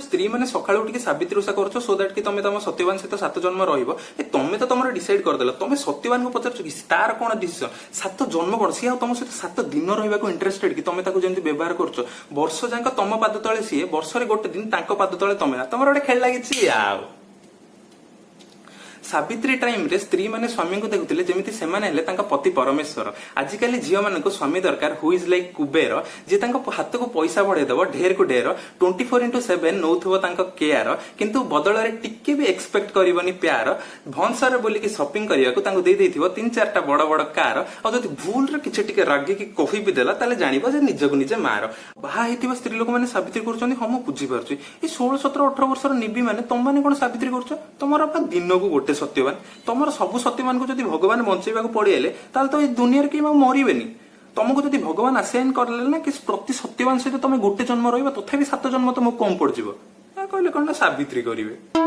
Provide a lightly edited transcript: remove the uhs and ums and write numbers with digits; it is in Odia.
ସ୍ତ୍ରୀ ମାନେ ସକାଳୁ ଉଠିକି ସାବିତ୍ରୀ ଓଷା କରୁଛ ସୋ that କି ତମେ ତମ ସତ୍ୟବାନ ସହିତ 7 ଜନ୍ମ ରହିବ। ଏ, ତମେ ତ ତମର ଡିସାଇଡ୍ କରିଦେଲ। ତମେ ସତ୍ୟବାନଙ୍କୁ ପଚାରୁଛ କି ତାର କଣ ଡିସିସନ? 7 ଜନ୍ମ କଣ, ସିଏ ଆଉ ତମ ସହିତ 7 ଦିନ ରହିବାକୁ ଇଣ୍ଟରେଷ୍ଟେଡ କି? ତମେ ତାକୁ ଯେମିତି ବ୍ୟବହାର କରୁଛ, ବର୍ଷ ଯାକ ତମ ପାଦ ତଳେ ସିଏ, ବର୍ଷରେ ଗୋଟେ ଦିନ ତାଙ୍କ ପାଦ ତଳେ ତମେ। ତମର ଗୋଟେ ଖେଳ ଲାଗିଛି। ଆଉ ସାବିତ୍ରୀ ଟାଇମରେ ସ୍ତ୍ରୀ ମାନେ ସ୍ୱାମୀଙ୍କୁ ଦେଖୁଥିଲେ ଯେମିତି ସେମାନେ ହେଲେ ତାଙ୍କ ପତି ପରମେଶ୍ୱର। ଆଜିକାଲି ଝିଅମାନଙ୍କୁ ସ୍ୱାମୀ ଦରକାର ହୁ is like Kuber, ଯିଏ ତାଙ୍କ ହାତକୁ ପଇସା ବଢେଇ ଦବ ଢେରକୁ ଢେର, 24x7 ନଉଥିବ ତାଙ୍କ କେୟାର, କିନ୍ତୁ ବଦଳରେ ଟିକେ ବି ଏକ୍ସପେକ୍ଟ କରିବନି ପ୍ୟାର। ଭନ୍ସରେ ବୁଲିକି ସପିଂ କରିବାକୁ ତାଙ୍କୁ ଦେଇ ଦେଇଥିବ ତିନି ଚାରିଟା ବଡ ବଡ କାର। ଆଉ ଯଦି ଭୁଲରେ କିଛି ଟିକେ ରାଗିକି କହିବି ଦେଲା, ତାହେଲେ ଜାଣିବ ଯେ ନିଜକୁ ନିଜେ ମାର। ବାହା ହେଇଥିବା ସ୍ତ୍ରୀ ଲୋକମାନେ ସାବିତ୍ରୀ କରୁଛନ୍ତି, ହଁ, ମୁଁ ବୁଝିପାରୁଛି। ଏଇ 16, 17, 18 ବର୍ଷର ନିବି ମାନେ, ତମମାନେ କଣ ସାବିତ୍ରୀ କରୁଛ? ତମର ବା ଦିନକୁ ଗୋଟେ ସତ୍ୟବାନ। ତମର ସବୁ ସତ୍ୟବାନକୁ ଯଦି ଭଗବାନ ବଞ୍ଚେଇବାକୁ ପଡିଆଇଲେ, ତାହେଲେ ତ ଏଇ ଦୁନିଆରେ କେହି ଆଉ ମରିବେନି। ତମକୁ ଯଦି ଭଗବାନ ଆସାଇନ କରିଲେ ନା କି ପ୍ରତି ସତ୍ୟବାନ ସହିତ ତମେ ଗୋଟେ ଜନ୍ମ ରହିବ, ତଥାପି 7 ଜନ୍ମ ତମକୁ କମ ପଡିଯିବ। କହିଲେ କଣ ନା ସାବିତ୍ରୀ କରିବେ।